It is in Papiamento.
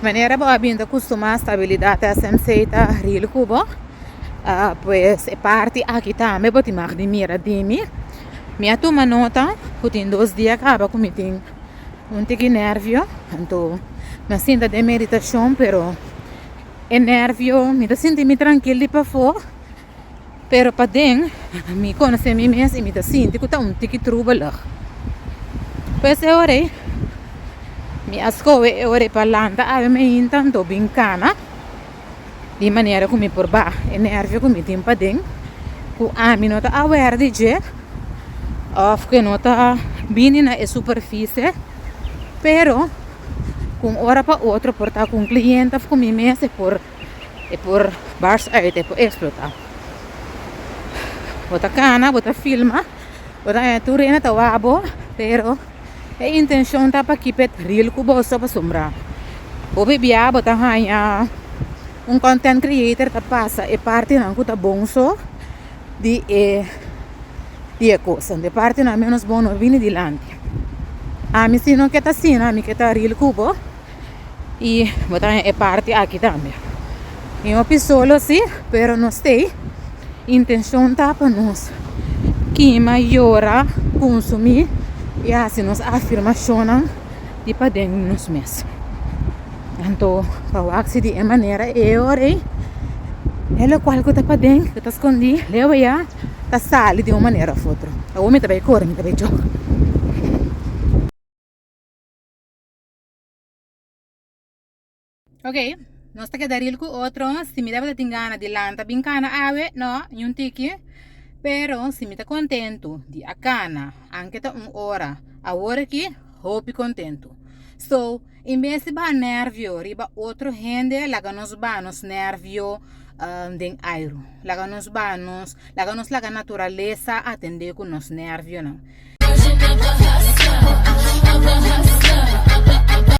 Manera bo a bin ta kustumá stabilidat SMC ta ril ku bo, pues e parti aki tambe bo tin mag di mira di mi. Mi a tuma nota ku tin dos dia kaba ku mi tin un tiki nervio, anto mi a sinta den meditashon pero e nervio mi ta sinti mi trankil di pafó. Pero paden mi conoce mi mes y mi ta sinti cu ta un tiki trubelig. Pues e ora ey mi a scoge e ora ey pa lanta awe mainta anto bin cana di manera cu mi por baha e nervio cu mi tin paden cu ami no ta aware di dje of cu e no ta bini na e superficie pero cu un ora pa otro por ta cu un cliente of cu mi mes e por E por bars uit, e por explota. Bo ta cana, bo ta filma, bo ta haña tur hende ta wak bo, pero e intencion ta pa keep it real cu boso pasobra hopi bia bo ta haña un content creator ta pasa e partinan cu ta bon so di e di e cos. E partinan menos bon no bini dilanti. Ami si no ke ta asina, ami ke ta real cu bo. Y bo ta haña e parti aki tambe. Mi hopi solo si, pero nos t'ey. Intencion ta pa nos kima, yora, consumi y haci nos afirmacionnan di paden nos mes. Anto pa wak si di e manera e ora ey, e locual cu ta paden, cu ta scondi leu aya, ta sali di un manera of otro. Awor mi ta bay core, mi ta bay jog. Ok, nos ta keda ril ku otro. Si mi tabata tin gana di lanta bin kana awe, no, niun tiki. Pero si mi ta kontentu di a kana, anke ta un ora, awor aki hopi kontentu. So, en bes di baha nervio riba otro hende, laga nos baha nos nervio den airu. Laga nos baha nos, laga nos laga naturalesa atende ku nos nervionan.